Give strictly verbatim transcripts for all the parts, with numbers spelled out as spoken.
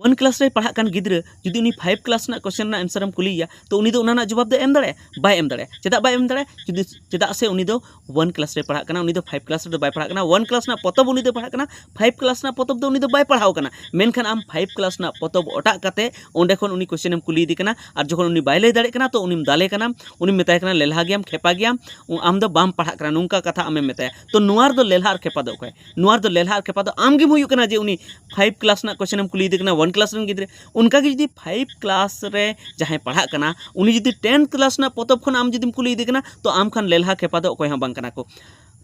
One class ᱨᱮ ᱯᱟᱲᱦᱟᱜ ᱠᱟᱱ ᱜᱤᱫᱽᱨᱟᱹ ᱡᱩᱫᱤ ᱩᱱᱤ ᱯᱷᱟᱭᱤᱵᱷ ᱠᱞᱟᱥ ᱨᱮᱱᱟᱜ ᱠᱚᱥᱪᱮᱱ ᱨᱮᱱᱟᱜ ᱮᱱᱥᱟᱨ ᱮᱢ ᱠᱩᱞᱤᱭᱮᱭᱟ, ᱛᱚ ᱩᱱᱤ ᱫᱚ ᱚᱱᱟ ᱨᱮᱱᱟᱜ ᱡᱚᱵᱟᱵ ᱫᱚ ᱮᱢ ᱫᱟᱲᱮᱭᱟᱜᱼᱟ? ᱵᱟᱭ ᱮᱢ ᱫᱟᱲᱮᱭᱟᱜᱼᱟ᱾ ᱪᱮᱫᱟᱜ ᱵᱟᱭ ᱮᱢ ᱫᱟᱲᱮᱭᱟᱜᱼᱟ? ᱡᱩᱫᱤ, ᱪᱮᱫᱟᱜ ᱥᱮ ᱩᱱᱤ ᱫᱚ ᱚᱣᱟᱱ ᱠᱞᱟᱥ ᱨᱮ ᱯᱟᱲᱦᱟᱜ ᱠᱟᱱᱟ, ᱩᱱᱤ ᱫᱚ ᱯᱷᱟᱭᱤᱵᱷ ᱠᱞᱟᱥ ᱨᱮᱫᱚ ᱵᱟᱭ ᱯᱟᱲᱦᱟᱜ ᱠᱟᱱᱟ᱾ ᱚᱣᱟᱱ ᱠᱞᱟᱥ ᱨᱮᱱᱟᱜ ᱯᱚᱛᱚᱵ ᱩᱱᱤ ᱫᱚᱭ ᱯᱟᱲᱦᱟᱜ ᱠᱟᱱᱟ, ᱯᱷᱟᱭᱤᱵᱷ ᱠᱞᱟᱥ ᱨᱮᱱᱟᱜ ᱯᱚᱛᱚᱵ ᱫᱚ ᱩᱱᱤ ᱫᱚ ᱵᱟᱭ ᱯᱟᱲᱦᱟᱣ ᱠᱟᱱᱟ᱾ ᱢᱮᱱᱠᱷᱟᱱ ᱟᱢ ᱯᱷᱟᱭᱤᱵᱷ ᱠᱞᱟᱥ ᱨᱮᱱᱟᱜ ᱯᱚᱛᱚᱵ ᱚᱴᱟᱜ ᱠᱟᱛᱮ ᱚᱸᱰᱮ ᱠᱷᱚᱱ ᱩᱱᱤ ᱠᱚᱥᱪᱮᱱ ᱮᱢ ᱠᱩᱞᱤᱭᱮᱫᱮ ᱠᱟᱱᱟ, ᱟᱨ ᱡᱚᱠᱷᱚᱱ ᱩᱱᱤ ᱵᱟᱭ ᱞᱟᱹᱭ ᱫᱟᱲᱮᱭᱟᱜ ᱠᱟᱱᱟ, ᱛᱚ ᱩᱱᱤᱢ ᱫᱟᱞᱮ ᱠᱟᱱᱟᱢ, ᱩᱱᱤᱢ ᱢᱮᱛᱟᱭ ᱠᱟᱱᱟ, "ᱞᱮᱞᱦᱟ ᱜᱮᱭᱟᱢ, ᱠᱷᱮᱯᱟ ᱜᱮᱭᱟᱢ, ᱟᱢ ᱫᱚ ᱵᱟᱢ ᱯᱟᱲᱦᱟᱜ ᱠᱟᱱᱟ", ᱱᱚᱝᱠᱟ ᱠᱟᱛᱷᱟ ᱟᱢᱮᱢ ᱢᱮᱛᱟᱭᱟ᱾ ᱛᱚ ᱱᱚᱣᱟ ᱨᱮᱫᱚ ᱞᱮᱞᱦᱟ ᱟᱨ ᱠᱷᱮᱯᱟ ᱫᱚ ᱚᱠᱚᱭ? ᱱᱚᱣᱟ ᱨᱮᱫᱚ ᱞᱮᱞᱦᱟ ᱟᱨ ᱠᱷᱮᱯᱟ ᱫᱚ ᱟᱢ ᱜᱮᱢ ᱦᱩᱭᱩᱜ ᱠᱟᱱᱟ, ᱡᱮ ᱩᱱᱤ ᱯᱷᱟᱭᱤᱵᱷ ᱠᱞᱟᱥ ᱨᱮᱱᱟᱜ ᱠᱚᱥᱪᱮᱱ ᱮᱢ ᱠᱩᱞᱤᱭᱮᱫᱮ ᱠᱟᱱᱟ, ᱚᱣᱟᱱ ᱠᱞᱟᱥ ᱨᱮᱱ ᱜᱤᱫᱽᱨᱟᱹ᱾ ᱚᱱᱠᱟᱜᱮ ᱡᱩᱫᱤ ᱯᱷᱟᱭᱤᱵᱷ ᱠᱞᱟᱥ ᱨᱮ ᱡᱟᱦᱟᱸᱭ ᱯᱟᱲᱦᱟᱜ ᱠᱟᱱᱟ, ᱩᱱᱤ ᱡᱩᱫᱤ ᱴᱮᱱᱛᱷ ᱠᱞᱟᱥ ᱨᱮᱱᱟᱜ ᱯᱚᱛᱚᱵ ᱠᱷᱚᱱ ᱟᱢ ᱡᱩᱫᱤᱢ ᱠᱩᱞᱤᱭᱮᱫᱮ ᱠᱟᱱᱟ, ᱛᱚ ᱟᱢ ᱠᱷᱟᱱ ᱞᱮᱞᱦᱟ ᱠᱷᱮᱯᱟ ᱫᱚ ᱚᱠᱚᱭ ᱦᱚᱸ ᱵᱟᱝ ᱠᱟᱱᱟ ᱠᱚ᱾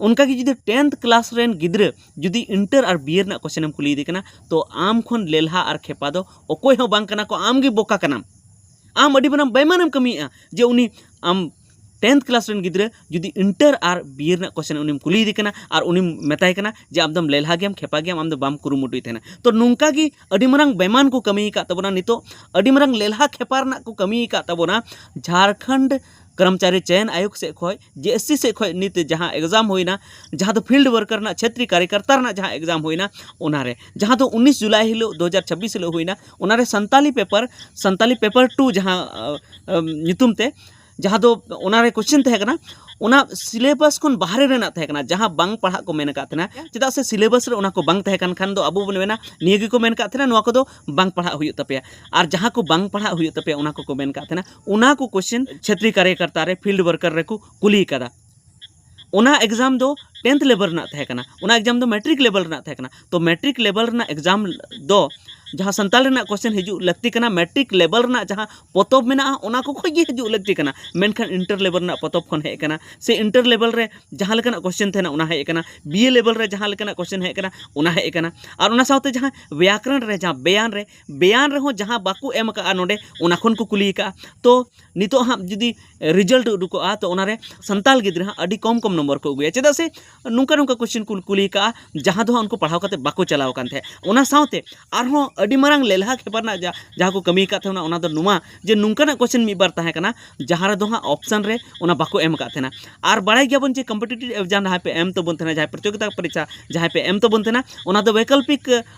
ᱚᱱᱠᱟᱜᱮ ᱡᱩᱫᱤ ᱴᱮᱱᱛᱷ ᱠᱞᱟᱥ ᱨᱮᱱ ᱜᱤᱫᱽᱨᱟᱹ ᱡᱩᱫᱤ ᱤᱱᱴᱟᱨ ᱟᱨ ᱵᱤᱭᱮ ᱨᱮᱱᱟᱜ ᱠᱚᱥᱪᱮᱱ ᱮᱢ ᱠᱩᱞᱤᱭᱮᱫᱮ ᱠᱟᱱᱟ, ᱛᱚ ᱟᱢ ᱠᱷᱚᱱ ᱞᱮᱞᱦᱟ ᱟᱨ ᱠᱷᱮᱯᱟ ᱫᱚ ᱚᱠᱚᱭ ᱦᱚᱸ ᱵᱟᱝ ᱠᱟᱱᱟ ᱠᱚ, ᱟᱢ ᱜᱮ ᱵᱚᱠᱟ ᱠᱟᱱᱟᱢ᱾ ᱟᱢ ᱟᱹᱰᱤ ᱢᱟᱨᱟᱝ ᱵᱮᱢᱟᱱᱮᱢ ᱠᱟᱹᱢᱤᱭᱮᱫᱼᱟ, ᱡᱮ ᱩᱱᱤ ᱟᱢ ᱴᱮᱱᱛᱷ ᱠᱞᱟᱥ ᱨᱮᱱ ᱜᱤᱫᱽᱨᱟᱹ ᱡᱩᱫᱤ ᱤᱱᱴᱟᱨ ᱟᱨ ᱵᱤᱭᱮ ᱨᱮᱱᱟᱜ ᱠᱚᱥᱪᱮᱱ ᱩᱱᱤᱢ ᱠᱩᱞᱤᱭᱮᱫᱮ ᱠᱟᱱᱟ ᱟᱨ ᱩᱱᱤᱢ ᱢᱮᱛᱟᱭ ᱠᱟᱱᱟ ᱡᱮ ᱟᱢ ᱫᱚᱢ ᱞᱮᱞᱦᱟ ᱜᱮᱭᱟᱢ, ᱠᱷᱮᱯᱟ ᱜᱮᱭᱟᱢ, ᱟᱢ ᱫᱚ ᱵᱟᱢ ᱠᱩᱨᱩᱢᱩᱴᱩᱭ ᱛᱟᱦᱮᱱᱟ᱾ ᱛᱚ ᱱᱚᱝᱠᱟ ᱜᱮ ᱟᱹᱰᱤ ᱢᱟᱨᱟᱝ ᱵᱮᱢᱟᱱ ᱠᱚ ᱠᱟᱹᱢᱤ ᱟᱠᱟᱫ ᱛᱟᱵᱚᱱᱟ, ᱱᱤᱛᱚᱜ ᱟᱹᱰᱤ ᱢᱟᱨᱟᱝ ᱞᱮᱞᱦᱟ ᱠᱷᱮᱯᱟ ᱨᱮᱱᱟᱜ ᱠᱚ ᱠᱟᱹᱢᱤ ᱟᱠᱟᱫ ᱛᱟᱵᱚᱱᱟ ᱡᱷᱟᱲᱠᱷᱚᱸᱰ ᱠᱚᱨᱢᱪᱟᱨᱤ ᱪᱚᱭᱚᱱ ᱟᱭᱳᱜᱽ ᱥᱮᱫ ᱠᱷᱚᱱ, ᱡᱮ ᱮᱥ ᱥᱤ ᱥᱮᱫ ᱠᱷᱚᱱ ᱱᱤᱛ ᱡᱟᱦᱟᱸ ᱮᱠᱡᱟᱢ ᱦᱩᱭᱱᱟ, ᱡᱟᱦᱟᱸ ᱫᱚ ᱯᱷᱤᱞᱰ ᱣᱟᱨᱠᱟᱨ ᱨᱮᱱᱟᱜ, ᱪᱷᱮᱛᱨᱤ ᱠᱟᱨᱭᱚᱠᱟᱨᱛᱟ ᱨᱮᱱᱟᱜ ᱡᱟᱦᱟᱸ ᱮᱠᱡᱟᱢ ᱦᱩᱭᱱᱟ, ᱚᱱᱟᱨᱮ, ᱡᱟᱦᱟᱸ ᱫᱚ ᱩᱱᱤᱥ ᱡᱩᱞᱟᱭ ᱦᱤᱞᱳᱜ ᱫᱩ ᱦᱟᱡᱟᱨ ᱪᱷᱟᱵᱵᱤᱥ ᱦᱤᱞᱳᱜ ᱦᱩᱭᱱᱟ, ᱚᱱᱟᱨᱮ Santali paper, Santali paper two ᱡᱟᱦᱟᱸ, ᱟᱸ, ᱟᱸ, ᱧᱩᱛᱩᱢ ᱛᱮ, ᱡᱟᱦᱟᱸ ᱫᱚ ᱚᱱᱟᱨᱮ ᱠᱚᱥᱪᱮᱱ ᱛᱟᱦᱮᱸ ᱠᱟᱱᱟ, ᱚᱱᱟ ᱥᱤᱞᱮᱵᱟᱥ ᱠᱷᱚᱱ ᱵᱟᱦᱨᱮ ᱨᱮᱱᱟᱜ ᱛᱟᱦᱮᱸ ᱠᱟᱱᱟ, ᱡᱟᱦᱟᱸ ᱵᱟᱝ ᱯᱟᱲᱦᱟᱜ ᱠᱚ ᱢᱮᱱ ᱟᱠᱟᱫ ᱛᱟᱦᱮᱱᱟ᱾ ᱪᱮᱫᱟᱜ ᱥᱮ ᱥᱤᱞᱮᱵᱟᱥ ᱨᱮ ᱚᱱᱟ ᱠᱚ ᱵᱟᱝ ᱛᱟᱦᱮᱸ ᱠᱟᱱ ᱠᱷᱟᱱ ᱫᱚ ᱟᱵᱚ ᱵᱚᱱ ᱢᱮᱱᱟ ᱱᱤᱭᱟᱹ ᱜᱮᱠᱚ ᱢᱮᱱ ᱟᱠᱟᱫ ᱛᱟᱦᱮᱱᱟ, ᱱᱚᱣᱟ ᱠᱚᱫᱚ ᱵᱟᱝ ᱯᱟᱲᱦᱟᱜ ᱦᱩᱭᱩᱜ ᱛᱟᱯᱮᱭᱟ᱾ ᱟᱨ ᱡᱟᱦᱟᱸ ᱠᱚ ᱵᱟᱝ ᱯᱟᱲᱦᱟᱜ ᱦᱩᱭᱩᱜ ᱛᱟᱯᱮᱭᱟ, ᱚᱱᱟ ᱠᱚᱠᱚ ᱢᱮᱱ ᱟᱠᱟᱫ ᱛᱟᱦᱮᱱᱟ, ᱚᱱᱟ ᱠᱚ ᱠᱚᱥᱪᱮᱱ ᱪᱷᱮᱛᱨᱤ ᱠᱟᱨᱭᱚᱠᱟᱨᱛᱟ ᱨᱮ, ᱯᱷᱤᱞᱰ ᱣᱟᱨᱠᱟᱨ ᱨᱮᱠᱚ ᱠᱩᱞᱤ ᱟᱠᱟᱫᱟ᱾ ᱚᱱᱟ ᱮᱠᱡᱟᱢ ᱫᱚ ᱴᱮᱱᱛᱷ ᱞᱮᱵᱮᱞ ᱨᱮᱱᱟᱜ ᱛᱟᱦᱮᱸ ᱠᱟᱱᱟ, ᱚᱱᱟ ᱮᱠᱡᱟᱢ ᱫᱚ ᱢᱮᱴᱨᱤᱠ ᱞᱮᱵᱮᱞ ᱨᱮᱱᱟᱜ ᱛᱟᱦᱮᱸ ᱠᱟᱱᱟ᱾ ᱛᱚ ᱢᱮᱴᱨᱤᱠ ᱞᱮᱵᱮᱞ ᱨᱮᱱᱟᱜ ᱮᱠᱡᱟᱢ ᱫᱚ ᱡᱟᱦᱟᱸ ᱥᱟᱱᱛᱟᱲ ᱨᱮᱱᱟᱜ ᱠᱚᱥᱪᱮᱱ ᱦᱤᱡᱩᱜ ᱞᱟᱹᱠᱛᱤ ᱠᱟᱱᱟ, ᱢᱮᱴᱨᱤᱠ ᱞᱮᱵᱮᱞ ᱨᱮᱱᱟᱜ ᱡᱟᱦᱟᱸ ᱯᱚᱛᱚᱵ ᱢᱮᱱᱟᱜᱼᱟ, ᱚᱱᱟ ᱠᱚ ᱠᱷᱚᱱ ᱜᱮ ᱦᱤᱡᱩᱜ ᱞᱟᱹᱠᱛᱤ ᱠᱟᱱᱟ, ᱢᱮᱱᱠᱷᱟᱱ ᱤᱱᱴᱟᱨ ᱞᱮᱵᱮᱞ ᱨᱮᱱᱟᱜ ᱯᱚᱛᱚᱵ ᱠᱷᱚᱱ ᱦᱮᱡ ᱟᱠᱟᱱᱟ, ᱥᱮ ᱤᱱᱴᱟᱨ ᱞᱮᱵᱮᱞ ᱨᱮ ᱡᱟᱦᱟᱸ ᱞᱮᱠᱟᱱᱟᱜ ᱠᱚᱥᱪᱮᱱ ᱛᱟᱦᱮᱱᱟ, ᱚᱱᱟ ᱦᱮᱡ ᱟᱠᱟᱱᱟ, ᱵᱤᱭᱮ ᱞᱮᱵᱮᱞ ᱨᱮ ᱡᱟᱦᱟᱸ ᱞᱮᱠᱟᱱᱟᱜ ᱠᱚᱥᱪᱮᱱ ᱦᱮᱡ ᱟᱠᱟᱱᱟ, ᱚᱱᱟ ᱦᱮᱡ ᱟᱠᱟᱱᱟ᱾ ᱟᱨ ᱚᱱᱟ ᱥᱟᱶᱛᱮ ᱡᱟᱦᱟᱸ ᱵᱮᱭᱟᱠᱨᱚᱱ ᱨᱮ, ᱡᱟᱦᱟᱸ ᱵᱮᱭᱟᱱ ᱨᱮ, ᱵᱮᱭᱟᱱ ᱨᱮᱦᱚᱸ ᱡᱟᱦᱟᱸ ᱵᱟᱠᱚ ᱮᱢ ᱟᱠᱟᱫᱼᱟ ᱱᱚᱰᱮ, ᱚᱱᱟ ᱠᱷᱚᱱ ᱠᱚ ᱠᱩᱞᱤ ᱟᱠᱟᱫᱼᱟ᱾ ᱛᱚ ᱱᱤᱛᱚᱜ ᱦᱟᱸᱜ ᱡᱩᱫᱤ ᱨᱮᱡᱟᱞᱴ ᱩᱰᱩᱠᱚᱜᱼᱟ, ᱛᱚ ᱚᱱᱟᱨᱮ ᱥᱟᱱᱛᱟᱲ ᱜᱤᱫᱽᱨᱟᱹ ᱦᱟᱸᱜ ᱟᱹᱰᱤ ᱠᱚᱢ ᱠᱚᱢ ᱱᱚᱢᱵᱚᱨ ᱠᱚ ᱟᱹᱜᱩᱭᱟ᱾ ᱪᱮᱫᱟᱜ ᱥᱮ ᱱᱚᱝᱠᱟ ᱱᱚᱝᱠᱟ ᱠᱚᱥᱪᱮᱱ ᱠᱚ ᱠᱩᱞᱤ ᱟᱠᱟᱫᱼᱟ, ᱡᱟᱦᱟᱸ ᱫᱚ ᱦᱟᱸᱜ ᱩᱱᱠᱩ ᱯᱟᱲᱦᱟᱣ ᱠᱟᱛᱮ ᱵᱟᱠᱚ ᱪᱟᱞᱟᱣ ᱟᱠᱟᱱ ᱛᱟᱦᱮᱸᱫ᱾ ᱚᱱᱟ ᱥᱟᱶᱛᱮ ᱟᱨᱦᱚᱸ ᱟᱹᱰᱤ ᱢᱟᱨᱟᱝ ᱞᱮᱞᱦᱟ ᱠᱷᱮᱯᱟ ᱨᱮᱱᱟᱜ ᱡᱟ-, ᱡᱟᱦᱟᱸ ᱠᱚ ᱠᱟᱹᱢᱤ ᱟᱠᱟᱫ ᱛᱟᱦᱮᱱᱟ, ᱚᱱᱟ ᱫᱚ ᱱᱚᱣᱟ ᱡᱮ ᱱᱚᱝᱠᱟᱱᱟᱜ ᱠᱚᱥᱪᱮᱱ ᱢᱤᱫ ᱵᱟᱨ ᱛᱟᱦᱮᱸ ᱠᱟᱱᱟ, ᱡᱟᱦᱟᱸ ᱨᱮᱫᱚ ᱦᱟᱸᱜ ᱚᱯᱥᱮᱱ ᱨᱮ ᱚᱱᱟ ᱵᱟᱠᱚ ᱮᱢ ᱟᱠᱟᱫ ᱛᱟᱦᱮᱱᱟ᱾ ᱟᱨ ᱵᱟᱲᱟᱭ ᱜᱮᱭᱟᱵᱚᱱ ᱡᱮ ᱠᱚᱢᱯᱤᱴᱤᱴᱤᱵᱷ ᱮᱠᱡᱟᱢ ᱡᱟᱦᱟᱸᱭ ᱯᱮ ᱮᱢ ᱛᱟᱵᱚᱱ ᱛᱟᱦᱮᱱᱟ, ᱡᱟᱦᱟᱸᱭ ᱯᱨᱚᱛᱤᱡᱳᱜᱤᱛᱟ ᱯᱚᱨᱤᱠᱠᱷᱟ ᱡᱟᱦᱟᱸᱭ ᱯᱮ ᱮᱢ ᱛᱟᱵᱚᱱ ᱛᱟᱦᱮᱱᱟ, ᱚᱱᱟ ᱫᱚ ᱵᱳᱭᱠᱚᱞᱯᱤᱠ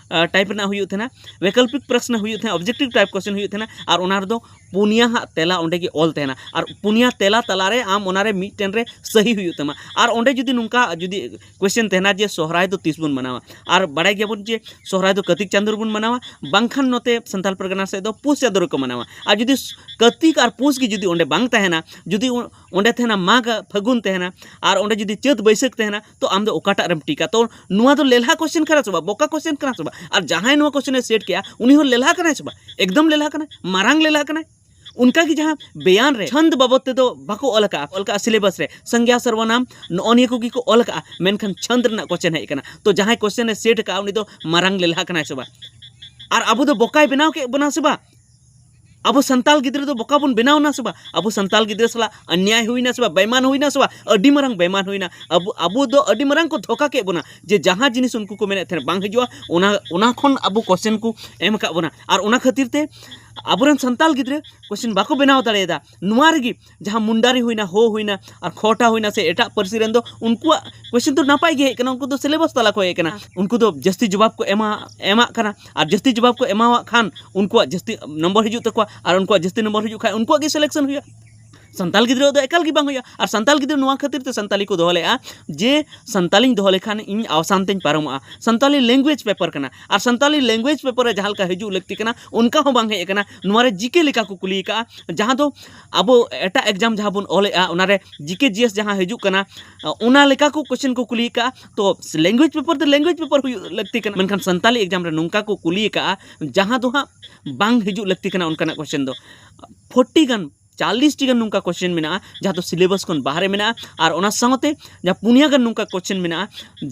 ᱴᱟᱭᱤᱯ ᱨᱮᱱᱟᱜ ᱦᱩᱭᱩᱜ ᱛᱟᱦᱮᱱᱟ, ᱵᱳᱭᱠᱚᱞᱯᱤᱠ ᱯᱨᱚᱥᱱᱚ ᱦᱩᱭᱩᱜ ᱛᱟᱦᱮᱱᱟ, ᱚᱵᱡᱮᱠᱴᱤᱵᱷ ᱴᱟᱭᱤᱯ ᱠᱚᱥᱪᱮᱱ ᱦᱩᱭᱩᱜ ᱛᱟᱦᱮᱱᱟ᱾ ᱟᱨ ᱚᱱᱟ ᱨᱮᱫᱚ ᱯᱩᱱᱭᱟ ᱦᱟᱸᱜ ᱛᱮᱞᱟ ᱚᱸᱰᱮ ᱜᱮ ᱚᱞ ᱛᱟᱦᱮᱱᱟ᱾ ᱟᱨ ᱯᱩᱱᱭᱟ ᱛᱮᱞᱟ ᱛᱟᱞᱟᱨᱮ ᱟᱢ ᱚᱱᱟᱨᱮ ᱢᱤᱫᱴᱮᱱ ᱨᱮ ᱥᱟᱹᱦᱤ ᱦᱩᱭᱩᱜ ᱛᱟᱢᱟ᱾ ᱟᱨ ᱚᱸᱰᱮ ᱡᱩᱫᱤ ᱱᱚᱝᱠᱟ ᱡᱩᱫᱤ ᱠᱚᱥᱪᱮᱱ ᱛᱟᱦᱮᱱᱟ ᱡᱮ ᱥᱚᱦᱨᱟᱭ ᱫᱚ ᱛᱤᱥ ᱵᱚᱱ ᱢᱟᱱᱟᱣᱟ, ᱟᱨ ᱵᱟᱲᱟᱭ ᱜᱮᱭᱟᱵᱚᱱ ᱡᱮ ᱥᱚᱦᱨᱟᱭ ᱫᱚ ᱠᱟᱹᱛᱤᱠ ᱪᱟᱸᱫᱳ ᱨᱮᱵᱚᱱ ᱢᱟᱱᱟᱣᱟ, ᱵᱟᱝᱠᱷᱟᱱ ᱱᱚᱛᱮ ᱥᱟᱱᱛᱟᱲ ᱯᱟᱨᱜᱟᱱᱟ ᱥᱮᱫ ᱫᱚ ᱯᱩᱥ ᱪᱟᱸᱫᱳ ᱨᱮᱠᱚ ᱢᱟᱱᱟᱣᱟ᱾ ᱟᱨ ᱡᱩᱫᱤ ᱠᱟᱹᱛᱤᱠ ᱟᱨ ᱯᱩᱥ ᱜᱮ ᱡᱩᱫᱤ ᱚᱸᱰᱮ ᱵᱟᱝ ᱛᱟᱦᱮᱱᱟ, ᱡᱩᱫᱤ ᱚᱸᱰᱮ ᱛᱟᱦᱮᱱᱟ ᱢᱟᱜᱽ ᱯᱷᱟᱹᱜᱩᱱ ᱛᱟᱦᱮᱱᱟ, ᱟᱨ ᱚᱸᱰᱮ ᱡᱩᱫᱤ ᱪᱟᱹᱛ ᱵᱟᱹᱭᱥᱟᱹᱠᱷ ᱛᱟᱦᱮᱱᱟ, ᱛᱚ ᱟᱢ ᱫᱚ ᱚᱠᱟᱴᱟᱜ ᱨᱮᱢ ᱴᱤᱠᱟ? ᱛᱚ ᱱᱚᱣᱟ ᱫᱚ ᱞᱮᱞᱦᱟ ᱠᱚᱥᱪᱮᱱ ᱠᱟᱱᱟ ᱥᱮ ᱵᱟᱝ? ᱵᱚᱠᱟ ᱠᱚᱥᱪᱮᱱ ᱠᱟᱱᱟ ᱥᱮ ᱵᱟᱝ? ᱟᱨ ᱡᱟᱦᱟᱸᱭ ᱱᱚᱣᱟ ᱠᱚᱥᱪᱮᱱ ᱮ ᱥᱮᱴ ᱠᱮᱜᱼᱟ, ᱩᱱᱤ ᱦᱚᱸ ᱞᱮᱞᱦᱟ ᱠᱟᱱᱟᱭ ᱥᱮ ᱵᱟᱝ? ᱮᱠᱫᱚᱢ ᱞᱮᱞᱦᱟ ᱠᱟᱱᱟᱭ, ᱢᱟᱨᱟᱝ ᱞᱮᱞᱦᱟ ᱠᱟᱱᱟᱭ᱾ ᱚᱱᱠᱟᱜᱮ ᱡᱟᱦᱟᱸ ᱵᱮᱭᱟᱱ ᱨᱮ ᱪᱷᱚᱸᱫᱽ ᱵᱟᱵᱚᱫ ᱛᱮᱫᱚ ᱵᱟᱠᱚ ᱚᱞ ᱟᱠᱟᱫᱼᱟ, ᱚᱞ ᱠᱟᱜᱼᱟ ᱥᱤᱞᱮᱵᱟᱥ ᱨᱮ ᱥᱚᱝᱜᱮᱭᱟ ᱥᱚᱨᱵᱚᱱᱟᱢ ᱱᱚᱜᱼᱚ ᱱᱤᱭᱟᱹ ᱠᱚᱜᱮ ᱠᱚ ᱚᱞ ᱟᱠᱟᱫᱼᱟ, ᱢᱮᱱᱠᱷᱟᱱ ᱪᱷᱚᱸᱫᱽ ᱨᱮᱱᱟᱜ ᱠᱚᱥᱪᱮᱱ ᱦᱮᱡ ᱟᱠᱟᱱᱟ᱾ ᱛᱚ ᱡᱟᱦᱟᱸᱭ ᱠᱚᱥᱪᱮᱱ ᱮ ᱥᱮᱴ ᱟᱠᱟᱫᱼᱟ, ᱩᱱᱤ ᱫᱚ ᱢᱟᱨᱟᱝ ᱞᱮᱞᱦᱟ ᱠᱟᱱᱟᱭ ᱥᱮ ᱵᱟᱝ? ᱟᱨ ᱟᱵᱚ ᱫᱚ ᱵᱚᱠᱟᱭ ᱵᱮᱱᱟᱣ ᱠᱮᱫ ᱵᱚᱱᱟ ᱥᱮ ᱵᱟᱝ? ᱟᱵᱚ ᱥᱟᱱᱛᱟᱲ ᱜᱤᱫᱽᱨᱟᱹ ᱫᱚ ᱵᱚᱠᱟ ᱵᱚᱱ ᱵᱮᱱᱟᱣ ᱮᱱᱟ ᱥᱮ ᱵᱟᱝ? ᱟᱵᱚ ᱥᱟᱱᱛᱟᱲ ᱜᱤᱫᱽᱨᱟᱹ ᱥᱟᱞᱟᱜ ᱚᱱᱱᱭᱟᱭ ᱦᱩᱭᱱᱟ ᱥᱮ ᱵᱟᱝ? ᱵᱮᱭᱢᱟᱱ ᱦᱩᱭᱱᱟ ᱥᱮ ᱵᱟᱝ? ᱟᱹᱰᱤ ᱢᱟᱨᱟᱝ ᱵᱮᱭᱢᱟᱱ ᱦᱩᱭᱱᱟ᱾ ᱟᱵᱚ ᱟᱵᱚ ᱫᱚ ᱟᱹᱰᱤ ᱢᱟᱨᱟᱝ ᱠᱚ ᱫᱷᱳᱠᱟ ᱠᱮᱫ ᱵᱚᱱᱟ, ᱡᱮ ᱡᱟᱦᱟᱸ ᱡᱤᱱᱤᱥ ᱩᱱᱠᱩ ᱠᱚ ᱢᱮᱱᱮᱫ ᱛᱟᱦᱮᱸᱫ ᱵᱟᱝ ᱦᱤᱡᱩᱜᱼᱟ, ᱚᱱᱟ ᱚᱱᱟ ᱠᱷᱚᱱ ᱟᱵᱚ ᱠᱚᱥᱪᱮᱱ ᱠᱚ ᱮᱢ ᱟᱠᱟᱫ ᱵᱚᱱᱟ᱾ ᱟᱨ ᱚᱱᱟ ᱠᱷᱟᱹᱛᱤᱨ ᱛᱮ ᱟᱵᱚᱨᱮᱱ ᱥᱟᱱᱛᱟᱲ ᱜᱤᱫᱽᱨᱟᱹ ᱠᱚᱥᱪᱮᱱ ᱵᱟᱠᱚ ᱵᱮᱱᱟᱣ ᱫᱟᱲᱮᱭᱟᱫᱟ᱾ ᱱᱚᱣᱟ ᱨᱮᱜᱮ ᱡᱟᱦᱟᱸ ᱢᱩᱱᱰᱟᱨᱤ ᱦᱩᱭᱱᱟ, ᱦᱳ ᱦᱩᱭᱱᱟ, ᱟᱨ ᱠᱷᱚᱴᱟ ᱦᱩᱭᱱᱟ, ᱥᱮ ᱮᱴᱟᱜ ᱯᱟᱹᱨᱥᱤ ᱨᱮᱱ ᱫᱚ ᱩᱱᱠᱩᱣᱟᱜ ᱠᱚᱥᱪᱮᱱ ᱫᱚ ᱱᱟᱯᱟᱭ ᱜᱮ ᱦᱮᱡ ᱠᱟᱱᱟ, ᱩᱱᱠᱩ ᱫᱚ ᱥᱤᱞᱮᱵᱟᱥ ᱛᱟᱞᱟ ᱠᱚ ᱦᱮᱡ ᱠᱟᱱᱟ᱾ ᱩᱱᱠᱩ ᱫᱚ ᱡᱟᱹᱥᱛᱤ ᱡᱚᱵᱟᱵ ᱠᱚ ᱮᱢᱟ ᱮᱢᱟᱜ ᱠᱟᱱᱟ, ᱟᱨ ᱡᱟᱹᱥᱛᱤ ᱡᱚᱵᱟᱵ ᱠᱚ ᱮᱢᱟᱣᱟᱜ ᱠᱷᱟᱱ ᱩᱱᱠᱩᱣᱟᱜ ᱡᱟᱹᱥᱛᱤ ᱱᱚᱢᱵᱚᱨ ᱦᱤᱡᱩᱜ ᱛᱟᱠᱚᱣᱟ, ᱟᱨ ᱩᱱᱠᱩᱣᱟᱜ ᱡᱟᱹᱥᱛᱤ ᱱᱚᱢᱵᱚᱨ ᱦᱤᱡᱩᱜ ᱠᱷᱟᱱ ᱩᱱᱠᱩᱣᱟᱜ ᱜᱮ ᱥᱤᱞᱮᱠᱥᱚᱱ ᱦᱩᱭᱩᱜᱼᱟ᱾ ᱥᱟᱱᱛᱟᱲ ᱜᱤᱫᱽᱨᱟᱹ ᱫᱚ ᱮᱠᱟᱞ ᱜᱮ ᱵᱟᱝ ᱦᱩᱭᱩᱜᱼᱟ᱾ ᱟᱨ ᱥᱟᱱᱛᱟᱲ ᱜᱤᱫᱽᱨᱟᱹ ᱱᱚᱣᱟ ᱠᱷᱟᱹᱛᱤᱨ ᱛᱮ ᱥᱟᱱᱛᱟᱞᱤ ᱠᱚ ᱫᱚᱦᱚ ᱞᱮᱫᱼᱟ ᱡᱮ ᱥᱟᱱᱛᱟᱞᱤᱧ ᱫᱚᱦᱚ ᱞᱮᱠᱷᱟᱱ ᱤᱧ ᱟᱣᱥᱟᱱ ᱛᱮᱧ ᱯᱟᱨᱚᱢᱚᱜᱼᱟ, ᱥᱟᱱᱛᱟᱞᱤ ᱞᱮᱝᱜᱩᱭᱮᱡᱽ ᱯᱮᱯᱟᱨ ᱠᱟᱱᱟ᱾ ᱟᱨ ᱥᱟᱱᱛᱟᱞᱤ ᱞᱮᱝᱜᱩᱭᱮᱡᱽ ᱯᱮᱯᱟᱨ ᱨᱮ ᱡᱟᱦᱟᱸ ᱞᱮᱠᱟ ᱦᱤᱡᱩᱜ ᱞᱟᱹᱠᱛᱤ ᱠᱟᱱᱟ, ᱚᱱᱠᱟ ᱦᱚᱸ ᱵᱟᱝ ᱦᱮᱡ ᱟᱠᱟᱱᱟ᱾ ᱱᱚᱣᱟ ᱨᱮ ᱡᱤᱠᱮ ᱞᱮᱠᱟ ᱠᱚ ᱠᱩᱞᱤ ᱟᱠᱟᱫᱼᱟ, ᱡᱟᱦᱟᱸ ᱫᱚ ᱟᱵᱚ ᱮᱴᱟᱜ ᱮᱠᱡᱟᱢ ᱡᱟᱦᱟᱸ ᱵᱚᱱ ᱚᱞᱮᱜᱼᱟ, ᱚᱱᱟᱨᱮ ᱡᱤᱠᱮ ᱡᱤᱮᱥ ᱡᱟᱦᱟᱸ ᱦᱤᱡᱩᱜ ᱠᱟᱱᱟ, ᱚᱱᱟ ᱞᱮᱠᱟ ᱠᱚ ᱠᱚᱥᱪᱮᱱ ᱠᱚ ᱠᱩᱞᱤ ᱟᱠᱟᱫᱼᱟ᱾ ᱛᱚ ᱞᱮᱝᱜᱩᱭᱮᱡᱽ ᱯᱮᱯᱟᱨ ᱫᱚ ᱞᱮᱝᱜᱩᱭᱮᱡᱽ ᱯᱮᱯᱟᱨ ᱦᱩᱭᱩᱜ ᱞᱟᱹᱠᱛᱤ ᱠᱟᱱᱟ, ᱢᱮᱱᱠᱷᱟᱱ ᱥᱟᱱᱛᱟᱞᱤ ᱮᱠᱡᱟᱢ ᱨᱮ ᱱᱚᱝᱠᱟ ᱠᱚ ᱠᱩᱞᱤ ᱟᱠᱟᱫᱼᱟ, ᱡᱟᱦᱟᱸ ᱫᱚ ᱦᱟᱸᱜ ᱵᱟᱝ ᱦᱤᱡᱩᱜ ᱞᱟᱹᱠᱛᱤ ᱠᱟᱱᱟ ᱚᱱᱠᱟᱱᱟᱜ ᱠᱚᱥᱪᱮᱱ ᱫᱚ᱾ ᱯᱷᱳᱨᱴᱤ ᱜᱟᱱ ᱪᱟᱞᱤᱥ ᱴᱤ ᱜᱟᱱ ᱱᱚᱝᱠᱟ ᱠᱚᱥᱪᱮᱱ ᱢᱮᱱᱟᱜᱼᱟ, ᱡᱟᱦᱟᱸ ᱫᱚ ᱥᱤᱞᱮᱵᱟᱥ ᱠᱷᱚᱱ ᱵᱟᱦᱨᱮ ᱢᱮᱱᱟᱜᱼᱟ᱾ ᱟᱨ ᱚᱱᱟ ᱥᱟᱶᱛᱮ ᱡᱟᱦᱟᱸ ᱯᱩᱱᱭᱟ ᱜᱟᱱ ᱱᱚᱝᱠᱟ ᱠᱚᱥᱪᱮᱱ ᱢᱮᱱᱟᱜᱼᱟ,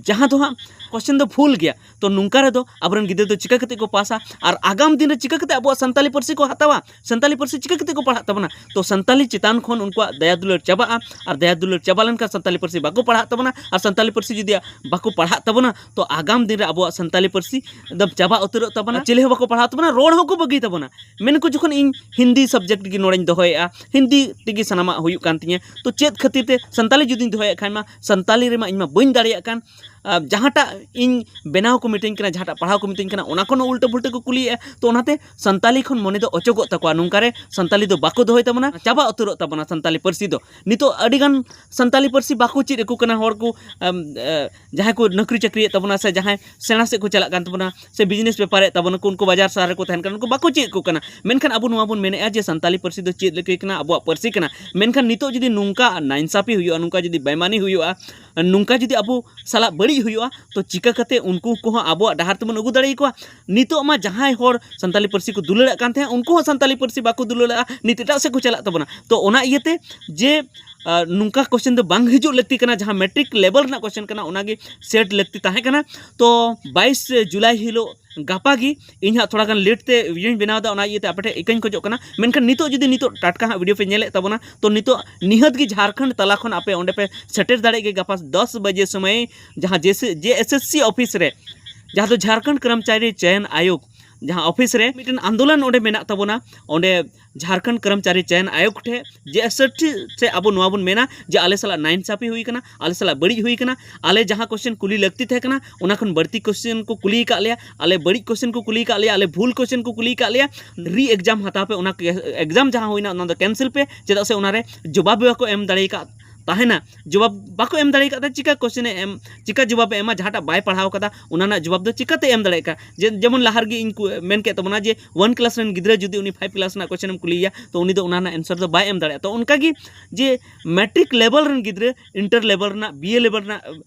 ᱡᱟᱦᱟᱸ ᱫᱚ ᱦᱟᱸᱜ ᱠᱚᱥᱪᱮᱱ ᱫᱚ ᱵᱷᱩᱞ ᱜᱮᱭᱟ᱾ ᱛᱚ ᱱᱚᱝᱠᱟ ᱨᱮᱫᱚ ᱟᱵᱚᱨᱮᱱ ᱜᱤᱫᱽᱨᱟᱹ ᱫᱚ ᱪᱤᱠᱟ ᱠᱟᱛᱮ ᱠᱚ ᱯᱟᱥᱟ? ᱟᱨ ᱟᱜᱟᱢ ᱫᱤᱱ ᱨᱮ ᱪᱤᱠᱟ ᱠᱟᱛᱮ ᱟᱵᱚᱣᱟᱜ ᱥᱟᱱᱛᱟᱞᱤ ᱯᱟᱹᱨᱥᱤ ᱠᱚ ᱦᱟᱛᱟᱣᱟ? ᱥᱟᱱᱛᱟᱞᱤ ᱯᱟᱹᱨᱥᱤ ᱪᱤᱠᱟ ᱠᱟᱛᱮ ᱠᱚ ᱯᱟᱲᱦᱟᱜ ᱛᱟᱵᱚᱱᱟ? ᱛᱚ ᱥᱟᱱᱛᱟᱞᱤ ᱪᱮᱛᱟᱱ ᱠᱷᱚᱱ ᱩᱱᱠᱩᱣᱟᱜ ᱫᱟᱭᱟ ᱫᱩᱞᱟᱹᱲ ᱪᱟᱵᱟᱜᱼᱟ, ᱟᱨ ᱫᱟᱭᱟ ᱫᱩᱞᱟᱹᱲ ᱪᱟᱵᱟ ᱞᱮᱱᱠᱷᱟᱱ ᱥᱟᱱᱛᱟᱞᱤ ᱯᱟᱹᱨᱥᱤ ᱵᱟᱠᱚ ᱯᱟᱲᱦᱟᱜ ᱛᱟᱵᱚᱱᱟ᱾ ᱟᱨ ᱥᱟᱱᱛᱟᱞᱤ ᱯᱟᱹᱨᱥᱤ ᱡᱩᱫᱤ ᱵᱟᱠᱚ ᱯᱟᱲᱦᱟᱜ ᱛᱟᱵᱚᱱᱟ, ᱛᱚ ᱟᱜᱟᱢ ᱫᱤᱱ ᱨᱮ ᱟᱵᱚᱣᱟᱜ ᱥᱟᱱᱛᱟᱞᱤ ᱯᱟᱹᱨᱥᱤ ᱮᱠᱫᱚᱢ ᱪᱟᱵᱟ ᱩᱛᱟᱹᱨᱚᱜ ᱛᱟᱵᱚᱱᱟ᱾ ᱪᱤᱞᱤ ᱦᱚᱸ ᱵᱟᱠᱚ ᱯᱟᱲᱦᱟᱜ ᱛᱟᱵᱚᱱᱟ, ᱨᱚᱲ ᱦᱚᱸᱠᱚ ᱵᱟᱹᱜᱤ ᱛᱟᱵᱚᱱᱟ᱾ ᱢᱮᱱᱟᱠᱚ, ᱡᱚᱠᱷᱚᱱ ᱤᱧ ᱦᱤᱱᱫᱤ ᱥᱟᱵᱡᱮᱠᱴ ᱜᱮ ᱱᱚᱰᱮᱧ ᱫᱚᱦᱚᱭᱮᱫᱼᱟ, ᱦᱤᱱᱫᱤ ᱛᱮᱜᱮ ᱥᱟᱱᱟᱢᱟᱜ ᱦᱩᱭᱩᱜ ᱠᱟᱱ ᱛᱤᱧᱟᱹ, ᱛᱚ ᱪᱮᱫ ᱠᱷᱟᱹᱛᱤᱨ ᱛᱮ ᱥᱟᱱᱛᱟᱞᱤ ᱡᱩᱫᱤᱧ ᱫᱚᱦᱚᱭᱮᱫ ᱠᱷᱟᱱ ᱢᱟ ᱥᱟᱱᱛᱟᱞᱤ ᱨᱮᱢᱟ ᱤᱧ ᱢᱟ ᱵᱟᱹᱧ ᱫᱟᱲᱮᱭᱟᱜ ᱠᱟᱱ? ᱟᱨ ᱡᱟᱦᱟᱸᱴᱟᱜ ᱤᱧ ᱵᱮᱱᱟᱣ ᱠᱚ ᱢᱤᱛᱟᱹᱧ ᱠᱟᱱᱟ, ᱡᱟᱦᱟᱸᱴᱟᱜ ᱯᱟᱲᱦᱟᱣ ᱠᱚ ᱢᱤᱛᱟᱹᱧ ᱠᱟᱱᱟ, ᱚᱱᱟ ᱠᱷᱚᱱ ᱦᱚᱸ ᱩᱞᱴᱟᱹ ᱯᱩᱞᱴᱟᱹ ᱠᱚ ᱠᱩᱞᱤᱭᱮᱫᱼᱟ᱾ ᱛᱚ ᱚᱱᱟᱛᱮ ᱥᱟᱱᱛᱟᱞᱤ ᱠᱷᱚᱱ ᱢᱚᱱᱮ ᱫᱚ ᱚᱪᱚᱜᱚᱜ ᱛᱟᱠᱚᱣᱟ, ᱱᱚᱝᱠᱟ ᱨᱮ ᱥᱟᱱᱛᱟᱞᱤ ᱫᱚ ᱵᱟᱠᱚ ᱫᱚᱦᱚᱭ ᱛᱟᱵᱚᱱᱟ, ᱪᱟᱵᱟ ᱩᱛᱟᱹᱨᱚᱜ ᱛᱟᱵᱚᱱᱟ ᱥᱟᱱᱛᱟᱞᱤ ᱯᱟᱹᱨᱥᱤ ᱫᱚ᱾ ᱱᱤᱛᱚᱜ ᱟᱹᱰᱤᱜᱟᱱ ᱥᱟᱱᱛᱟᱞᱤ ᱯᱟᱹᱨᱥᱤ ᱵᱟᱠᱚ ᱪᱮᱫ ᱟᱠᱚ ᱠᱟᱱᱟ ᱦᱚᱲ ᱠᱚ, ᱟᱢ, ᱮ, ᱡᱟᱦᱟᱸᱭ ᱠᱚ ᱱᱚᱠᱨᱤ ᱪᱟᱹᱠᱨᱤᱭᱮᱫ ᱛᱟᱵᱚᱱᱟ, ᱥᱮ ᱡᱟᱦᱟᱸᱭ ᱥᱮᱬᱟ ᱥᱮᱫ ᱠᱚ ᱪᱟᱞᱟᱜ ᱠᱟᱱ ᱛᱟᱵᱚᱱᱟ, ᱥᱮ ᱵᱤᱡᱽᱱᱮᱥ ᱵᱮᱯᱟᱨᱮᱫ ᱛᱟᱵᱚᱱᱟ ᱠᱚ, ᱩᱱᱠᱩ ᱵᱟᱡᱟᱨ ᱥᱟᱦᱟᱨ ᱨᱮᱠᱚ ᱛᱟᱦᱮᱱ ᱠᱟᱱᱟ, ᱩᱱᱠᱩ ᱵᱟᱠᱚ ᱪᱮᱫ ᱟᱠᱚ ᱠᱟᱱᱟ᱾ ᱢᱮᱱᱠᱷᱟᱱ ᱟᱵᱚ ᱱᱚᱣᱟ ᱵᱚᱱ ᱢᱮᱱᱮᱫᱼᱟ ᱡᱮ ᱥᱟᱱᱛᱟᱞᱤ ᱯᱟᱹᱨᱥᱤ ᱫᱚ ᱪᱮᱫ ᱞᱮᱠᱟ ᱠᱟᱱᱟ, ᱟᱵᱚᱣᱟᱜ ᱯᱟᱹᱨᱥᱤ ᱠᱟᱱᱟ᱾ ᱢᱮᱱᱠᱷᱟᱱ ᱱᱤᱛᱚᱜ ᱡᱩᱫᱤ ᱱᱚᱝᱠᱟ ᱱᱟᱤᱱᱥᱟᱯᱤ ᱦᱩᱭᱩᱜᱼᱟ, ᱱᱚᱝᱠᱟ ᱡᱩᱫᱤ ᱵᱮᱢᱟᱱᱤ ᱦᱩᱭᱩᱜᱼᱟ, ᱱᱚᱝᱠᱟ ᱡᱩᱫᱤ ᱟᱵᱚ ᱥᱟᱞᱟᱜ ᱵᱟᱹᱲᱤᱡ ᱦᱩᱭᱩᱜᱼᱟ, ᱛᱚ ᱪᱤᱠᱟ ᱠᱟᱛᱮ ᱩᱱᱠᱩ ᱠᱚᱦᱚᱸ ᱟᱵᱚᱣᱟᱜ ᱰᱟᱦᱟᱨ ᱛᱮᱵᱚᱱ ᱟᱹᱜᱩ ᱫᱟᱲᱮᱭᱟᱠᱚᱣᱟ? ᱱᱤᱛᱚᱜ ᱢᱟ ᱡᱟᱦᱟᱸᱭ ᱦᱚᱲ ᱥᱟᱱᱛᱟᱞᱤ ᱯᱟᱹᱨᱥᱤ ᱠᱚ ᱫᱩᱞᱟᱹᱲᱟᱜ ᱠᱟᱱ ᱛᱟᱦᱮᱸᱫ, ᱩᱱᱠᱩ ᱦᱚᱸ ᱥᱟᱱᱛᱟᱞᱤ ᱯᱟᱹᱨᱥᱤ ᱵᱟᱠᱚ ᱫᱩᱞᱟᱹᱲᱟᱜᱼᱟ, ᱱᱤᱛ ᱮᱴᱟᱜ ᱥᱮᱫ ᱠᱚ ᱪᱟᱞᱟᱜ ᱛᱟᱵᱚᱱᱟ᱾ ᱛᱚ ᱚᱱᱟ ᱤᱭᱟᱹᱛᱮ ᱡᱮ, ᱟᱨ ᱱᱚᱝᱠᱟ ᱠᱚᱥᱪᱮᱱ ᱫᱚ ᱵᱟᱝ ᱦᱤᱡᱩᱜ ᱞᱟᱹᱠᱛᱤ ᱠᱟᱱᱟ, ᱡᱟᱦᱟᱸ ᱢᱮᱴᱨᱤᱠ ᱞᱮᱵᱮᱞ ᱨᱮᱱᱟᱜ ᱠᱚᱥᱪᱮᱱ ᱠᱟᱱᱟ, ᱚᱱᱟᱜᱮ ᱥᱮᱴ ᱞᱟᱹᱠᱛᱤ ᱛᱟᱦᱮᱸ ᱠᱟᱱᱟ᱾ ᱛᱚ ᱵᱟᱭᱤᱥ ᱡᱩᱞᱟᱭ ᱦᱤᱞᱳᱜ, ᱜᱟᱯᱟ ᱜᱮ, ᱤᱧ ᱦᱟᱸᱜ ᱛᱷᱚᱲᱟ ᱜᱟᱱ ᱞᱮᱴ ᱛᱮ ᱵᱷᱤᱰᱤᱭᱳᱧ ᱵᱮᱱᱟᱣ ᱮᱫᱟ, ᱚᱱᱟ ᱤᱭᱟᱹᱛᱮ ᱟᱯᱮ ᱴᱷᱮᱱ ᱤᱠᱟᱹᱧ ᱠᱷᱚᱡᱚᱜ ᱠᱟᱱᱟ᱾ ᱢᱮᱱᱠᱷᱟᱱ ᱱᱤᱛᱚᱜ ᱡᱩᱫᱤ ᱱᱤᱛᱚᱜ ᱴᱟᱴᱠᱟ ᱦᱟᱸᱜ ᱵᱷᱤᱰᱤᱭᱳ ᱯᱮ ᱧᱮᱞᱮᱫ ᱛᱟᱵᱚᱱᱟ, ᱛᱚ ᱱᱤᱛᱚᱜ ᱱᱤᱦᱟᱹᱛ ᱜᱮ ᱡᱷᱟᱲᱠᱷᱚᱸᱰ ᱛᱟᱞᱟ ᱠᱷᱚᱱ ᱟᱯᱮ ᱚᱸᱰᱮ ᱯᱮ ᱥᱮᱴᱮᱨ ᱫᱟᱲᱮᱭᱟᱜ ᱜᱮᱭᱟ ᱜᱟᱯᱟ ᱫᱚᱥ ᱵᱟᱡᱮ ᱥᱚᱢᱚᱭ, ᱡᱟᱦᱟᱸ ᱡᱮ ᱮᱥ ᱮᱥ ᱥᱤ ᱚᱯᱷᱤᱥ ᱨᱮ, ᱡᱟᱦᱟᱸ ᱫᱚ ᱡᱷᱟᱲᱠᱷᱚᱸᱰ ᱠᱚᱨᱢᱪᱟᱨᱤ ᱪᱚᱭᱚᱱ ᱟᱭᱳᱜᱽ, ᱡᱟᱦᱟᱸ ᱚᱯᱷᱤᱥ ᱨᱮ ᱢᱤᱫᱴᱮᱱ ᱟᱱᱫᱳᱞᱚᱱ ᱚᱸᱰᱮ ᱢᱮᱱᱟᱜ ᱛᱟᱵᱚᱱᱟ, ᱚᱸᱰᱮ ᱡᱷᱟᱲᱠᱷᱚᱸᱰ ᱠᱚᱨᱢᱪᱟᱨᱤ ᱪᱚᱭᱚᱱ ᱟᱭᱳᱜᱽ ᱴᱷᱮᱱ ᱡᱮ ᱮᱥ ᱮᱥ ᱥᱤ ᱥᱮ ᱟᱵᱚ ᱱᱚᱣᱟ ᱵᱚᱱ ᱢᱮᱱᱟ ᱡᱮ ᱟᱞᱮ ᱥᱟᱞᱟᱜ ᱱᱟᱭᱤᱱᱥᱟᱯᱤ ᱦᱩᱭ ᱠᱟᱱᱟ, ᱟᱞᱮ ᱥᱟᱞᱟᱜ ᱵᱟᱹᱲᱤᱡ ᱦᱩᱭ ᱠᱟᱱᱟ, ᱟᱞᱮ ᱡᱟᱦᱟᱸ ᱠᱚᱥᱪᱮᱱ ᱠᱩᱞᱤ ᱞᱟᱹᱠᱛᱤ ᱛᱟᱦᱮᱸ ᱠᱟᱱᱟ, ᱚᱱᱟ ᱠᱷᱚᱱ ᱵᱟᱹᱲᱛᱤ ᱠᱚᱥᱪᱮᱱ ᱠᱚ ᱠᱩᱞᱤ ᱟᱠᱟᱫ ᱞᱮᱭᱟ, ᱟᱞᱮ ᱵᱟᱹᱲᱤᱡ ᱠᱚᱥᱪᱮᱱ ᱠᱚ ᱠᱩᱞᱤ ᱟᱠᱟᱫ ᱞᱮᱭᱟ, ᱟᱞᱮ ᱵᱷᱩᱞ ᱠᱚᱥᱪᱮᱱ ᱠᱚ ᱠᱩᱞᱤ ᱟᱠᱟᱫ ᱞᱮᱭᱟ, ᱨᱤ ᱮᱠᱡᱟᱢ ᱦᱟᱛᱟᱣ ᱯᱮ, ᱚᱱᱟ ᱮᱠᱡᱟᱢ ᱡᱟᱦᱟᱸ ᱦᱩᱭᱱᱟ ᱚᱱᱟ ᱫᱚ ᱠᱮᱱᱥᱮᱞ ᱯᱮ, ᱪᱮᱫᱟᱜ ᱥᱮ ᱚᱱᱟᱨᱮ ᱡᱚᱵᱟᱵ ᱵᱟᱠᱚ ᱮᱢ ᱫᱟᱲᱮ ᱟᱠᱟᱫ ᱛᱟᱦᱮᱱᱟ᱾ ᱡᱚᱵᱟᱵ ᱵᱟᱠᱚ ᱮᱢ ᱫᱟᱲᱮ ᱟᱠᱟᱫ ᱛᱟᱦᱮᱸ, ᱪᱤᱠᱟ ᱠᱚᱥᱪᱮᱱᱮ ᱮᱢ, ᱪᱤᱠᱟ ᱡᱚᱵᱟᱵᱮ ᱮᱢᱟ? ᱡᱟᱦᱟᱸᱴᱟᱜ ᱵᱟᱭ ᱯᱟᱲᱦᱟᱣ ᱠᱟᱫᱟ ᱚᱱᱟ ᱨᱮᱱᱟᱜ ᱡᱚᱵᱟᱵ ᱫᱚ ᱪᱤᱠᱟᱛᱮ ᱮᱢ ᱫᱟᱲᱮᱭᱟᱜ ᱠᱟᱱᱟ? ᱡᱮ, ᱡᱮᱢᱚᱱ ᱞᱟᱦᱟ ᱨᱮᱜᱮ ᱤᱧ ᱠᱩ-, ᱢᱮᱱ ᱠᱮᱫ ᱛᱟᱵᱚᱱᱟ ᱡᱮ ᱚᱣᱟᱱ ᱠᱞᱟᱥ ᱨᱮᱱ ᱜᱤᱫᱽᱨᱟᱹ ᱡᱩᱫᱤ ᱩᱱᱤ ᱯᱷᱟᱭᱤᱵᱷ ᱠᱞᱟᱥ ᱨᱮᱱᱟᱜ ᱠᱚᱥᱪᱮᱱ ᱮᱢ ᱠᱩᱞᱤᱭᱮᱭᱟ, ᱛᱚ ᱩᱱᱤ ᱫᱚ ᱚᱱᱟ ᱨᱮᱱᱟᱜ ᱮᱱᱥᱟᱨ ᱫᱚ ᱵᱟᱭ ᱮᱢ ᱫᱟᱲᱮᱭᱟᱜᱼᱟ᱾ ᱛᱚ ᱚᱱᱠᱟᱜᱮ ᱡᱮ ᱢᱮᱴᱨᱤᱠ ᱞᱮᱵᱮᱞ ᱨᱮᱱ ᱜᱤᱫᱽᱨᱟᱹ, ᱤᱱᱴᱟᱨ ᱞᱮᱵᱮᱞ ᱨᱮᱱᱟᱜ, ᱵᱤ ᱮ ᱞᱮᱵᱮᱞ ᱨᱮᱱᱟᱜ,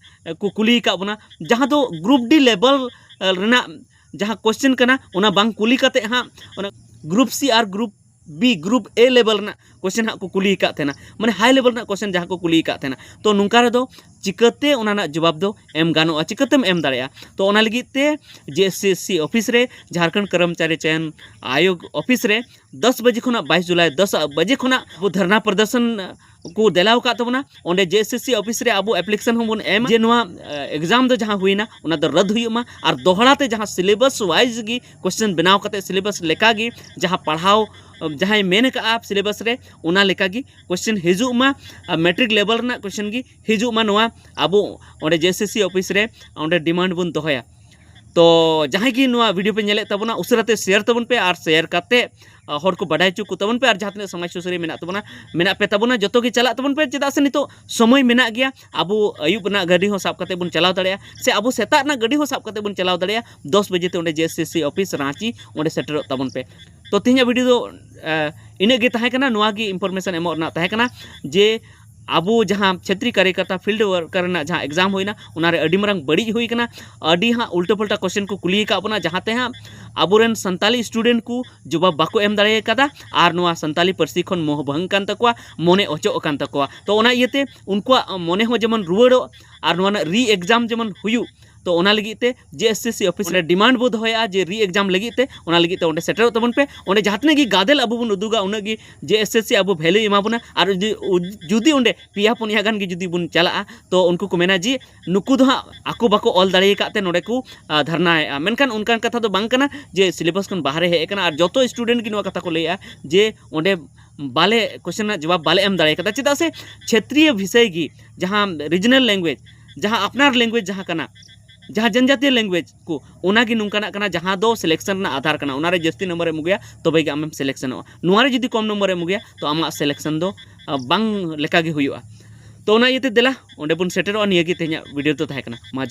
ᱮ, ᱠᱚ ᱠᱩᱞᱤ ᱟᱠᱟᱫ ᱵᱚᱱᱟ, ᱡᱟᱦᱟᱸ ᱫᱚ ᱜᱨᱩᱯ ᱰᱤ ᱞᱮᱵᱮᱞ, ᱮ, ᱨᱮᱱᱟᱜ ᱡᱟᱦᱟᱸ ᱠᱚᱥᱪᱮᱱ ᱠᱟᱱᱟ, ᱚᱱᱟ ᱵᱟᱝ ᱠᱩᱞᱤ ᱠᱟᱛᱮ ᱦᱟᱸᱜ ᱚᱱᱟ group C R group B group A level ᱨᱮᱱᱟᱜ question ᱦᱟᱸᱜ ᱠᱚ ᱠᱩᱞᱤ ᱟᱠᱟᱫ ᱛᱟᱦᱮᱱᱟ, ᱢᱟᱱᱮ high level ᱨᱮᱱᱟᱜ question ᱡᱟᱦᱟᱸ ᱠᱚ ᱠᱩᱞᱤ ᱟᱠᱟᱫ ᱛᱟᱦᱮᱱᱟ᱾ ᱛᱚ ᱱᱚᱝᱠᱟ ᱨᱮᱫᱚ ᱪᱤᱠᱟᱹᱛᱮ ᱚᱱᱟ ᱨᱮᱱᱟᱜ ᱡᱚᱵᱟᱵ ᱫᱚ ᱮᱢ ᱜᱟᱱᱚᱜᱼᱟ, ᱪᱤᱠᱟᱹᱛᱮᱢ ᱮᱢ ᱫᱟᱲᱮᱭᱟᱜᱼᱟ? ᱛᱚ ᱚᱱᱟ ᱞᱟᱹᱜᱤᱫ ᱛᱮ JSSC office ᱨᱮ, ᱡᱷᱟᱲᱠᱷᱚᱸᱰ ᱠᱚᱨᱢᱪᱟᱨᱤ ᱪᱚᱭᱚᱱ ᱟᱭᱳᱜᱽ office ᱨᱮ ᱫᱚᱥ ᱵᱟᱡᱮ ᱠᱷᱚᱱᱟᱜ ᱵᱟᱭᱤᱥ ᱡᱩᱞᱟᱭ ᱫᱚᱥ ᱵᱟᱡᱮ ᱠᱷᱚᱱᱟᱜ ᱟᱵᱚ ᱫᱷᱟᱨᱱᱟ ᱯᱨᱚᱫᱚᱨᱥᱚᱱ ᱠᱚ ᱫᱮᱞᱟᱣ ᱟᱠᱟᱫ ᱛᱟᱵᱚᱱᱟ᱾ ᱚᱸᱰᱮ JSSC office ᱨᱮ ᱟᱵᱚ application ᱦᱚᱸᱵᱚᱱ ᱮᱢᱟ ᱡᱮ ᱱᱚᱣᱟ exam ᱫᱚ ᱡᱟᱦᱟᱸ ᱦᱩᱭᱱᱟ ᱚᱱᱟ ᱫᱚ ᱨᱟᱫ ᱦᱩᱭᱩᱜ ᱢᱟ, ᱟᱨ ᱫᱚᱦᱲᱟ ᱛᱮ ᱡᱟᱦᱟᱸ syllabus wise ᱜᱮ question ᱵᱮᱱᱟᱣ ᱠᱟᱛᱮ syllabus ᱞᱮᱠᱟᱜᱮ ᱡᱟᱦᱟᱸ ᱯᱟᱲᱦᱟᱣ, ᱡᱟᱦᱟᱸᱭ ᱢᱮᱱ ᱟᱠᱟᱫᱼᱟ syllabus ᱨᱮ, ᱚᱱᱟ ᱞᱮᱠᱟᱜᱮ question ᱦᱤᱡᱩᱜ ᱢᱟ, ᱟᱨ matric level ᱨᱮᱱᱟᱜ question ᱜᱮ ᱦᱤᱡᱩᱜ ᱢᱟ᱾ ᱱᱚᱣᱟ ᱟᱵᱚ ᱚᱸᱰᱮ JSSC office ᱨᱮ ᱚᱸᱰᱮ demand ᱵᱚᱱ ᱫᱚᱦᱚᱭᱟ᱾ ᱛᱚ ᱡᱟᱦᱟᱸᱭ ᱜᱮ ᱱᱚᱣᱟ video ᱯᱮ ᱧᱮᱞᱮᱫ ᱛᱟᱵᱚᱱᱟ, ᱩᱥᱟᱹᱨᱟ ᱛᱮ share ᱛᱟᱵᱚᱱ ᱯᱮ ᱟᱨ share ᱠᱟᱛᱮ ᱦᱚᱲ ᱠᱚ ᱵᱟᱰᱟᱭ ᱦᱚᱪᱚ ᱠᱚ ᱛᱟᱵᱚᱱ ᱯᱮ᱾ ᱟᱨ ᱡᱟᱦᱟᱸ ᱛᱤᱱᱟᱹᱜ ᱥᱚᱢᱟᱡᱽ ᱥᱩᱥᱟᱹᱨᱤᱭᱟᱹ ᱢᱮᱱᱟᱜ ᱛᱟᱵᱚᱱᱟ, ᱢᱮᱱᱟᱜ ᱯᱮ ᱛᱟᱵᱚᱱᱟ, ᱡᱚᱛᱚ ᱜᱮ ᱪᱟᱞᱟᱜ ᱛᱟᱵᱚᱱ ᱯᱮ᱾ ᱪᱮᱫᱟᱜ ᱥᱮ ᱱᱤᱛᱚᱜ ᱥᱚᱢᱚᱭ ᱢᱮᱱᱟᱜ ᱜᱮᱭᱟ, ᱟᱵᱚ ᱟᱹᱭᱩᱵ ᱨᱮᱱᱟᱜ ᱜᱟᱹᱰᱤ ᱦᱚᱸ ᱥᱟᱵ ᱠᱟᱛᱮ ᱵᱚᱱ ᱪᱟᱞᱟᱣ ᱫᱟᱲᱮᱭᱟᱜᱼᱟ, ᱥᱮ ᱟᱵᱚ ᱥᱮᱛᱟᱜ ᱨᱮᱱᱟᱜ ᱜᱟᱹᱰᱤ ᱦᱚᱸ ᱥᱟᱵ ᱠᱟᱛᱮ ᱵᱚᱱ ᱪᱟᱞᱟᱣ ᱫᱟᱲᱮᱭᱟᱜᱼᱟ᱾ ᱫᱚᱥ ᱵᱟᱡᱮ ᱛᱮ ᱚᱸᱰᱮ JSSC office ᱨᱟᱺᱪᱤ ᱚᱸᱰᱮ ᱥᱮᱴᱮᱨᱚᱜ ᱛᱟᱵᱚᱱ ᱯᱮ᱾ ᱛᱚ ᱛᱮᱦᱮᱧᱟᱜ video ᱫᱚ ᱤᱱᱟᱹᱜ ᱜᱮ ᱛᱟᱦᱮᱸ ᱠᱟᱱᱟ᱾ ᱱᱚᱣᱟ ᱜᱮ information ᱮᱢᱚᱜ ᱨᱮᱱᱟᱜ ᱛᱟᱦᱮᱸ ᱠᱟᱱᱟ ᱡᱮ ᱟᱵᱚ ᱡᱟᱦᱟᱸ ᱪᱷᱮᱛᱨᱤ ᱠᱟᱨᱭᱚᱠᱟᱨᱛᱟ field worker ᱨᱮᱱᱟᱜ ᱡᱟᱦᱟᱸ exam ᱦᱩᱭᱱᱟ, ᱚᱱᱟᱨᱮ ᱟᱹᱰᱤ ᱢᱟᱨᱟᱝ ᱵᱟᱹᱲᱤᱡ ᱦᱩᱭ ᱠᱟᱱᱟ᱾ ᱟᱹᱰᱤ ᱦᱟᱸᱜ ᱩᱞᱴᱟᱹ ᱯᱩᱞᱴᱟ question ᱠᱚ ᱠᱩᱞᱤ ᱟᱠᱟᱫ ᱵᱚᱱᱟ, ᱡᱟᱦᱟᱸᱛᱮ ᱦᱟᱸᱜ ᱟᱵᱚᱨᱮᱱ ᱥᱟᱱᱛᱟᱞᱤ student ᱠᱚ ᱡᱚᱵᱟᱵ ᱵᱟᱠᱚ ᱮᱢ ᱫᱟᱲᱮ ᱟᱠᱟᱫᱟ᱾ ᱟᱨ ᱱᱚᱣᱟ ᱥᱟᱱᱛᱟᱞᱤ ᱯᱟᱹᱨᱥᱤ ᱠᱷᱚᱱ ᱢᱚᱦᱚ ᱵᱷᱟᱝ ᱠᱟᱱ ᱛᱟᱠᱚᱣᱟ, ᱢᱚᱱᱮ ᱚᱪᱚᱜ ᱟᱠᱟᱱ ᱛᱟᱠᱚᱣᱟ᱾ ᱛᱚ ᱚᱱᱟ ᱤᱭᱟᱹᱛᱮ ᱩᱱᱠᱩᱣᱟᱜ ᱢᱚᱱᱮ ᱦᱚᱸ ᱡᱮᱢᱚᱱ ᱨᱩᱣᱟᱹᱲᱚᱜ ᱟᱨ ᱱᱚᱣᱟ ᱨᱮᱱᱟᱜ re exam ᱡᱮᱢᱚᱱ ᱦᱩᱭᱩᱜ᱾ ᱛᱚ ᱚᱱᱟ ᱞᱟᱹᱜᱤᱫ ᱛᱮ JSSC office ᱨᱮ demand ᱵᱚ ᱫᱚᱦᱚᱭᱟ ᱡᱮ re exam ᱞᱟᱹᱜᱤᱫ ᱛᱮ, ᱚᱱᱟ ᱞᱟᱹᱜᱤᱫ ᱛᱮ ᱚᱸᱰᱮ ᱥᱮᱴᱮᱨᱚᱜ ᱛᱟᱵᱚᱱ ᱯᱮ᱾ ᱚᱸᱰᱮ ᱡᱟᱦᱟᱸ ᱛᱤᱱᱟᱹᱜ ᱜᱮ ᱜᱟᱫᱮᱞ ᱟᱵᱚ ᱵᱚᱱ ᱩᱫᱩᱜᱟ, ᱩᱱᱟᱹᱜ ᱜᱮ JSSC ᱟᱵᱚ value ᱮᱢᱟ ᱵᱚᱱᱟ᱾ ᱟᱨ ᱡᱩᱫᱤ, ᱡᱩᱫᱤ ᱚᱸᱰᱮ ᱯᱮᱭᱟ ᱯᱩᱱᱭᱟ ᱜᱟᱱ ᱜᱮ ᱡᱩᱫᱤ ᱵᱚᱱ ᱪᱟᱞᱟᱜᱼᱟ, ᱛᱚ ᱩᱱᱠᱩ ᱠᱚ ᱢᱮᱱᱟ ᱡᱮ ᱱᱩᱠᱩ ᱫᱚ ᱦᱟᱸᱜ ᱟᱠᱚ ᱵᱟᱠᱚ ᱚᱞ ᱫᱟᱲᱮ ᱟᱠᱟᱫ ᱛᱮ ᱱᱚᱰᱮ ᱠᱚ, ᱟ, ᱫᱷᱟᱨᱱᱟᱭᱮᱫᱼᱟ᱾ ᱢᱮᱱᱠᱷᱟᱱ ᱚᱱᱠᱟᱱ ᱠᱟᱛᱷᱟ ᱫᱚ ᱵᱟᱝ ᱠᱟᱱᱟ ᱡᱮ syllabus ᱠᱷᱚᱱ ᱵᱟᱦᱨᱮ ᱦᱮᱡ ᱟᱠᱟᱱᱟ᱾ ᱟᱨ ᱡᱚᱛᱚ student ᱜᱮ ᱱᱚᱣᱟ ᱠᱟᱛᱷᱟ ᱠᱚ ᱞᱟᱹᱭᱮᱫᱼᱟ ᱡᱮ ᱚᱸᱰᱮ ᱵᱟᱞᱮ, question ᱨᱮᱱᱟᱜ ᱡᱚᱵᱟᱵ ᱵᱟᱞᱮ ᱮᱢ ᱫᱟᱲᱮ ᱟᱠᱟᱫᱟ᱾ ᱪᱮᱫᱟᱜ ᱥᱮ ᱪᱷᱮᱛᱨᱤᱭᱚ ᱵᱤᱥᱚᱭ ᱜᱮ, ᱡᱟᱦᱟᱸ regional language, ᱡᱟᱦᱟᱸ ᱟᱯᱱᱟᱨ language ᱡᱟᱦᱟᱸ ᱠᱟᱱᱟ, ᱡᱟᱦᱟᱸ ᱡᱚᱱᱡᱟᱛᱤᱭᱚ language ᱠᱚ, ᱚᱱᱟᱜᱮ ᱱᱚᱝᱠᱟᱱᱟᱜ ᱠᱟᱱᱟ ᱡᱟᱦᱟᱸ ᱫᱚ selection ᱨᱮᱱᱟᱜ ᱟᱫᱷᱟᱨ ᱠᱟᱱᱟ᱾ ᱚᱱᱟᱨᱮ ᱡᱟᱹᱥᱛᱤ ᱱᱟᱢᱵᱟᱨ ᱮᱢ ᱟᱹᱜᱩᱭᱟ, ᱛᱚᱵᱮ ᱜᱮ ᱟᱢᱮᱢ selectionᱚᱜᱼᱟ᱾ ᱱᱚᱣᱟ ᱨᱮ ᱡᱩᱫᱤ ᱠᱚᱢ ᱱᱟᱢᱵᱟᱨ ᱮᱢ ᱟᱹᱜᱩᱭᱟ, ᱛᱚ ᱟᱢᱟᱜ selection ᱫᱚ, ᱟ, ᱵᱟᱝ ᱞᱮᱠᱟᱜᱮ ᱦᱩᱭᱩᱜᱼᱟ᱾ ᱛᱚ ᱚᱱᱟ ᱤᱭᱟᱹᱛᱮ ᱫᱮᱞᱟ, ᱚᱸᱰᱮ ᱵᱚᱱ ᱥᱮᱴᱮᱨᱚᱜᱼᱟ᱾ ᱱᱤᱭᱟᱹ ᱜᱮ ᱛᱮᱦᱮᱧᱟᱜ video ᱫᱚ ᱛᱟᱦᱮᱸ ᱠᱟᱱᱟ᱾ ᱢᱟ ᱡᱚᱦᱟᱨ᱾